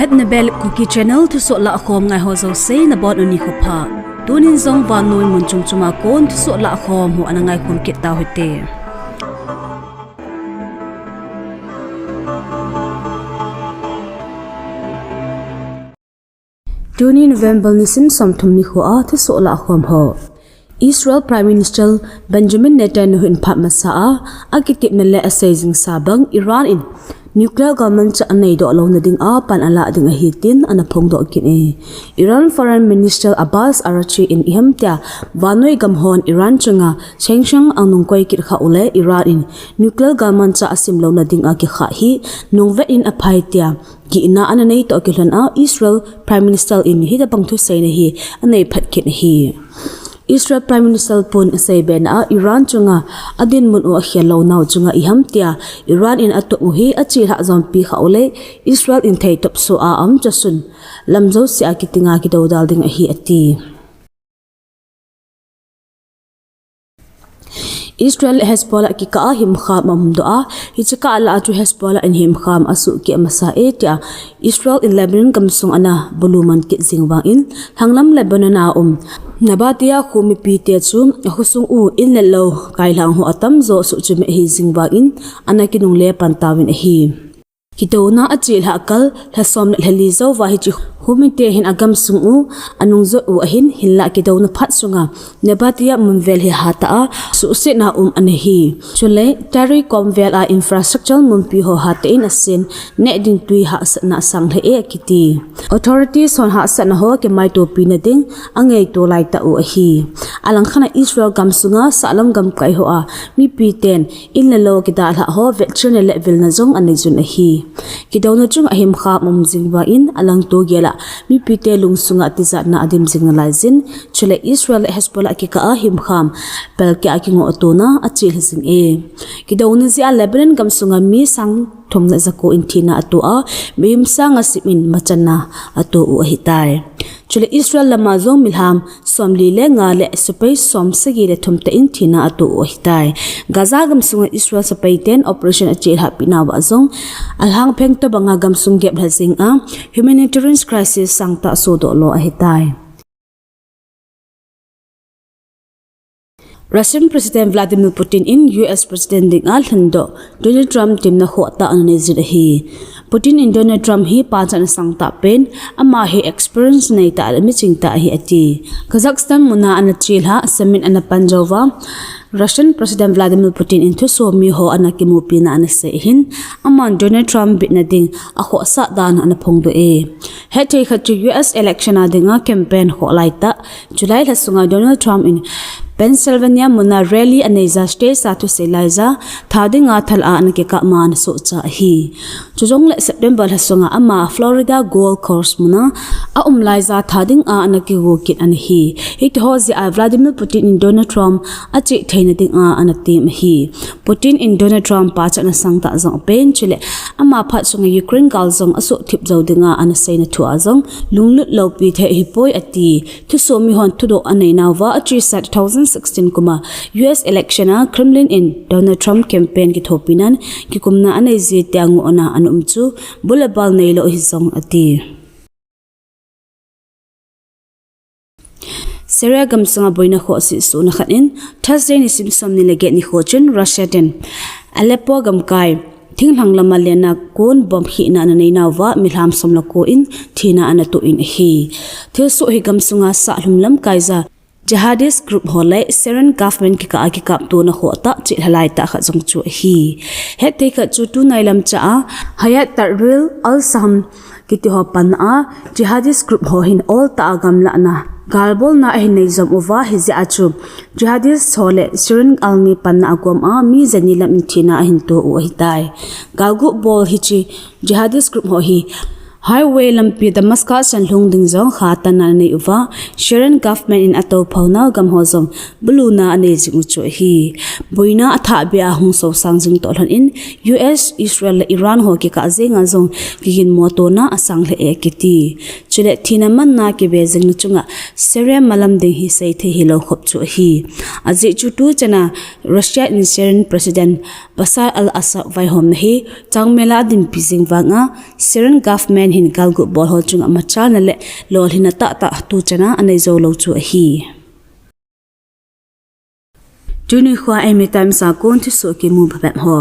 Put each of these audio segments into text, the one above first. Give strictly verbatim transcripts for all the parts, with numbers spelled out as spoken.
At Nebel Kuki Channel thusoh lahkhom ngai ho jouse nabonun nikho pha. Tunin jong vannoi mun chom chom a kon thusoh lahkhom ho ana ngaikhom kit tau hite. Tuni November nisim somthum nikho a thusoh lahkhom ho. Israel Prime Minister Benjamin Netanyahu in phat masa a, akitepna le asei jingsa bang Iran in nuclear galmanchah anei doh louna dinga pan alah ding ahi tin ana phongdoh kit e. Iran Foreign Minister Abbas Araghchi in ihamtia vannoi gam hon Iran chunga sanction anung koi kit kha uleh Iran in nuclear galmanchah asim louna dinga kikha hi nungvet in aphai tia gihna ana nei toh kilhon a Israel Prime Minister in hitabang thuseina hi anei phat kit ahi. Israel Prime Minister pun asei bena a Iran chunga adinmun u akhel lounau chunga ihamtia Iran in atup u hi achelhah jompi kha uleh Israel in theitop so a um chasun lam jouse a kitinga kidoudal ding ahi ati. Israel le Hezbollah kikah a himkham aumdoh a, hiche kah lah a chu Hezbollah in himkham asuhkeh masa e tia Israel in Lebanon gamsung ana bulu man kit jing vangin, lhanglam Lebanon a um Nabatea kho mipite chu akhosung u in le lou kailhang ho atamjo suhchimeh ahi jing vangin ana kinungle pan tauvin ahi. Kidouna achelhah kal lha som le lha li jouva hiche kho mite hin agamsung u anung jot u ahin, hinlah kidouna phat sunga Nabatea mun vel hi hatah a suhsetna um ana hi. Chule Tari kom vel a infrastructure munpi ho hatah in asen, neh ding tui hahsatna asang lheh e akiti. Authorities hon hahsatna ho kimaitopina ding angaito laitah u ahi. Alangkhat a Israel gamsunga sahlam gamkai ho a mipiten in le lou kidalhah ho vetchenna le vilna jong anei jun ahi. Kidouna chunga himkham aum jing vangin alangto gel a mipite lungsunga tijatna adim jing nalaiyin, chule Israel le Hezbollah kikah a himkham pelkeh a kingohtona achelha jing e. Kidouna jeh a Lebanon gamsunga mi sang thum le jako in thina ato a, mihem sang nga sim in machanna ato u ahitai. Chule Israel lama jong milham somli le nga le sepai somsagi le thum tah in thina ato u ahitai. Gaza gamsunga Israel sepai ten operation achelhahpi nauva jong alhangpheng tobanga gamsung gep lha jing a humanitarian crisis sangtah sodoh lo ahitai. Russian President Vladimir Putin in U S President dinga lhundoh Donald Trump temna khohtah ana nei jin ahi. Putin in Donald Trump hi pachatna sangtah pen, ama hi experience neitah le miching tah ahi ati. Kazakhstan muna ana chelha summit ana pan jouva Russian President Vladimir Putin in thusomi ho ana kimupina ana sei ahin, aman Donald Trump bitna ding akhohsah dan ana phongdoh e. Hetthei khat chu U S election a dinga campaign khoh laitah July lha sunga Donald Trump in Pennsylvania muna rally aneija stage a thusei laija tha dinga thal a ana kikah ma ana sohcha ahi. Chujongle September lha sunga ama Florida Golf Course muna aum laija tha dinga ana kigo kit ana hi. Hitiho jeh a Vladimir Putin in Donald Trump achih theina dinga ana tem ahi. Putin in Donald Trump pachatna sangtah jong apen, chule ama phat sunga Ukraine gal jong asuhthip jou dinga ana seina thu a jong lunglut loupi thei ahipoi ati. Thusomi hon thudoh anei nauva achesa two thousand sixteen kuma U S election a Kremlin in Donald Trump campaign kithopinan kikumna anei jeh tia ngohna ana um chu bul le bal neilou ahi jong ati. Syria gamsunga boina khohse sohna khat in Thursday nisim somni le get nikho chun Russia ten Aleppo gamkai thinglhang lama lenna kon bomb khehna ana nei nauva milham som le ko in thina ana toh in ahi. Thilsoh hi gamsunga sahlum lamkaija jihadist group ho le Syrian government kikah a kikaptona khohtah chelha laitah khat jong chu ahi. Hetthei khat chu tunai lamcha a Hayat Tahrir al-Sham kitiho panna a jihadist group ho hin oltah a gamlahna galbolna ahin nei jom uva, hijeh a chu jihadist ho le Syrian army panna a gom a mi jani lam in thina ahin to u ahitai. Galguh bol hiche jihadist group ho hi highway lampi Damascus chan lhung ding jong kha tanna anei uva, Syrian government in atouphouna gam ho jong buluna anei jing u chu ahi. Boina athahbeh a hung sosang jing toh lhon in U S, Israel le Iran ho kikah jenga jong kiginmotona asang lheh e akiti. Chule thina manna kive jingna chunga Syria malam ding hi seithei hilou khop chu ahi. Ajeh chu tuchana Russia in Syrian President Bashar al-Assad vaihomna hi changmela adinpi jing vanga Syrian government hin galguh bol ho chunga machalna le lolhinna tahtah tuchan a anei jou lou chu ahi. Tuni khoa Eimi Times a kon thusoh kimu phabep ho.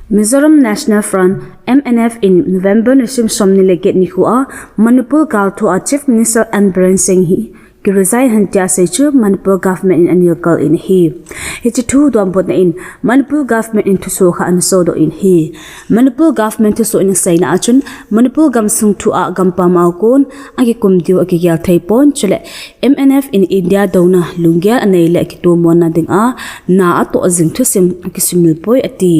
Mizoram National Front, M N F in November nisim somni le get nikho a Manipur gal thua Chief Minister N Biren Singh hi kiresign hen tia asei chu Manipur government in anelkal in ahi. Hiche thu donbutna in Manipur government in thusoh khat anasodoh in ahi. Manipur government thusoh in aseina a chun Manipur gamsung thua gampam a kon akikum diu akigel thei pon, chule M N F in India douna lunggel anei le akitomona dinga na atoh jing thusim akisimil poi ati.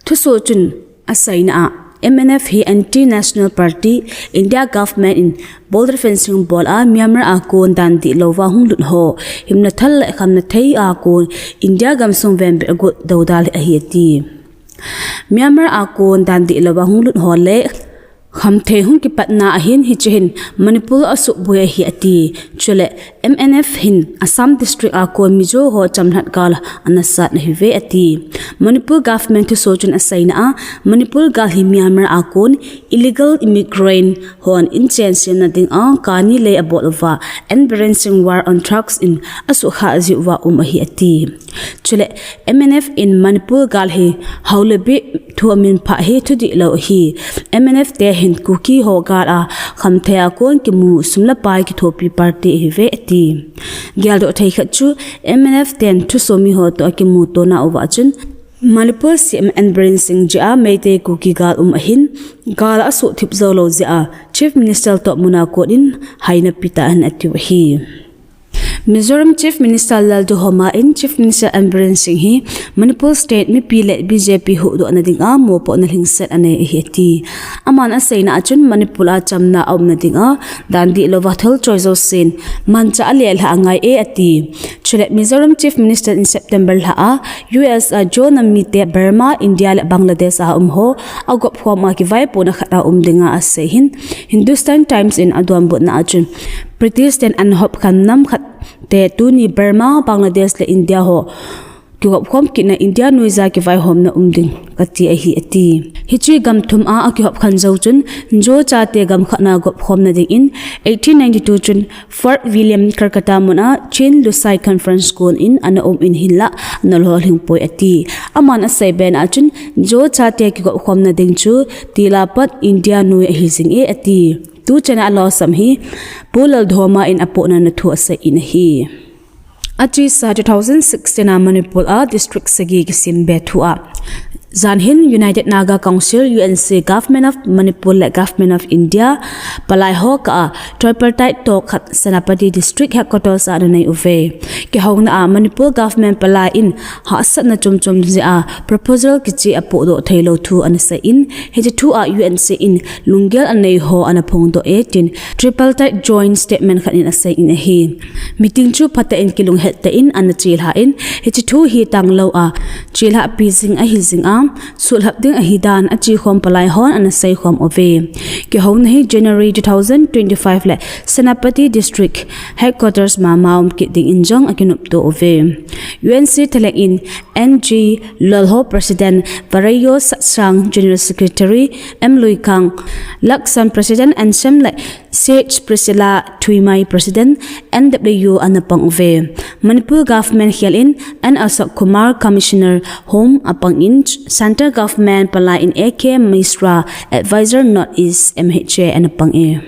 Thusoh chun aseina a, M N F hi anti-national party, India government in border fencing bol a Myanmar a kon dan dihlouva hung lut ho, himna thal le khamna thei a kon India gamsung venbit agot doudal ahi ati. Myanmar a kon dan dihlouva hung lut ho le khamthei hung kipatna ahin hiche hin Manipur asuhboi ahi ati. Chule M N F hin Assam district a kon Mizo ho chamlhat gal anasat ahiuve ati. Manipur government thusoh chun aseina a, Manipur gal hi Myanmar a kon illegal immigrant hon inchen semna dinga kani lei abol uva N Biren Singh War on Drugs in asuhkhah jiuva um ahi ati. Chule M N F in Manipur gal hi hao le bih thu amin phah hi thudihlou ahi. M N F te hin Kuki ho gal a khamthei a kon kimu sum le pai kithopi party ahiuve ati. Geldoh thei khat chu M N F ten thusomi ho toh akimutona uva chun Manipur C M N Biren Singh jeh a Meitei Kuki gal um ahin, gal asuhthip joulou jeh a Chief Minister toh muna kon in haina petah hen atiu ahi. Mizoram Chief Minister Lalduhoma in Chief Minister N Biren Singh hi Manipur State mipi le B J P huhdohna dinga mopohna lhingset anei ahi ati. Aman aseina a chun Manipur a chamna aumna dinga dan dihlouva thil choi jousen manchah alelha angai e ati. Chule Mizoram Chief Minister in September lha a U S a Zo nam mite Burma, India le Bangladesh a um ho agopkhom a kivaipohna khat a um dinga asei hin Hindustan Times in adonbutna a chun British ten anahopkhen nam khat te tuni Burma, Bangladesh le India ho kigopkhom kitna India noija kivaihomna um ding kati ahi ati. Hiche gam thum a akihopkhen jou chun Zo chate gam khatna gopkhomna dingin eighteen ninety-two chun Fort William, Calcutta mun a Chin Lusai Conference kon in ana um in hinlah ana lolhing poi ati. Aman asei bena chun Zo chate kigopkhomna ding chu tila pat India noi ahi jing e ati. Tuchan a alosam hi Pu Lalduhoma in apohnana thu asei in ahi. Achesa two thousand sixteen a Manipur a district sagi kisembe thu a, jan hin United Naga Council, U N C, Government of Manipur le Government of India palai ho kah a tripartite talk khat Senapati District Headquarters a ana nei uve. Kihouna a Manipur Government palai in hahsatna chomchom jeh a proposal kicheh apohdoh theilou thu ana sei in, hiche thu a U N C in lunggel anei ho ana phongdoh e tin tripartite joint statement khat in asei in ahi. Meeting chu phatah in kilunghet tah in ana chelha in, hiche thu hi tanglou a chelhahpi jing ahi jing a, suhlhap ding ahi dan achekhom palai hon ana seikhom uve. Kihouna hi January two thousand twenty-five le Senapati District Headquarters mama um kit dingin jong akinopto uve. U N C thalheng in N G Lolho President, Vareyo Satsang General Secretary, M Luikang Laksan President, N S M le Sage Priscilla Thuimai President, N W ana pang uve. Manipur Government khel in N Ashok Kumar Commissioner Home apang in, Central Government palai in A K Mishra Advisor North East M H A ana pang e.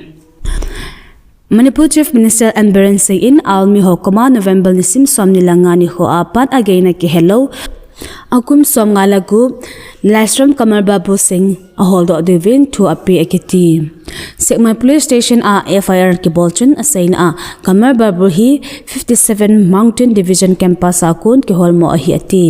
Manipur Chief Minister N Biren Singh in army ho koma November nisim somni le nga nikho a pat ageina kihelou akum somnga le gup Laishram Kamal Babu Singh aholdoh diuvin thu ape akiti. Sekmai Police Station a F I R kibol chun aseina a Kamal Babu hi fifty-seven Mountain Division Campus a kon kiholmo ahi ati.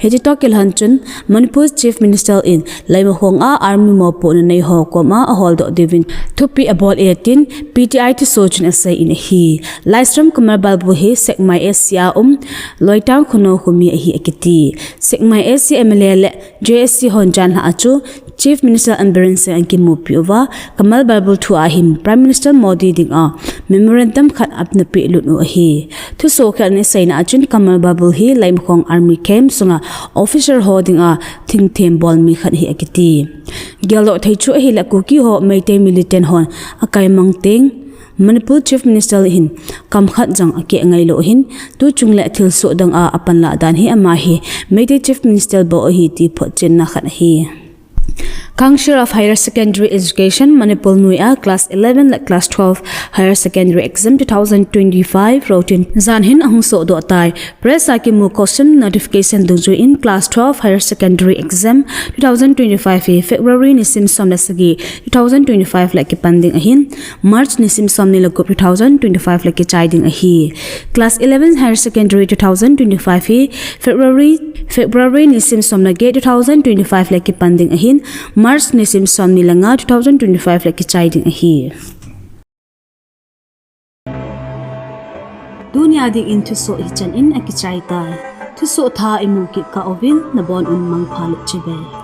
Hiche toh kilhon chun Manipur Chief Minister in Leimakhong a army mopohna nei ho koma aholdoh diuvin thupeh abol e tin P T I thusoh chun asei in ahi. Laishram Kamal Babu hi Sekmai A C a um Loitang Khunou khomi ahi akiti. Sekmai A C M L A le J A C hon janhi a chu Chief Minister N Biren Singh akimupi uva, Kamal Babul thua hin Prime Minister Modi dinga memorandum khat ana pehlut u ahi. Thuso khat in aseina a chun Kamal Babul hi Leimakhong Army Camp sunga officer ho dinga thingthem bolmi khat ahi akiti. Geldoh thei chu ahile Kuki ho Meitei militant hon akaimang teng Manipur Chief Minister hin kam khat jong akeh ngailou hin, tuchung le thilsoh dang a apanlah dan hi ama hi Meitei Chief Minister bou ahi ti photchenna khat ahi. Council of Higher Secondary Education Manipur noiya class eleven le class twelve Higher Secondary Exam two thousand twenty-five routine jan hin ahung sohdoh tai. Press a kimu question notification dungjuiyin class twelve Higher Secondary Exam two thousand twenty-five hi February nisim som le sagi, two thousand twenty-five le kipan ding ahin, March nisim somni le gup, two thousand twenty-five le kichai ding ahi. Class eleven Higher Secondary two thousand twenty-five hi February, February nisim som le get, two thousand twenty-five le kipan ding ahin, March nisim somni le nga, two thousand twenty-five le kichai ding ahi. Tunia dingin thusoh hichan in akichai tai. Thusoh thah imu kit kah uvin nabon un mangpha le chibai.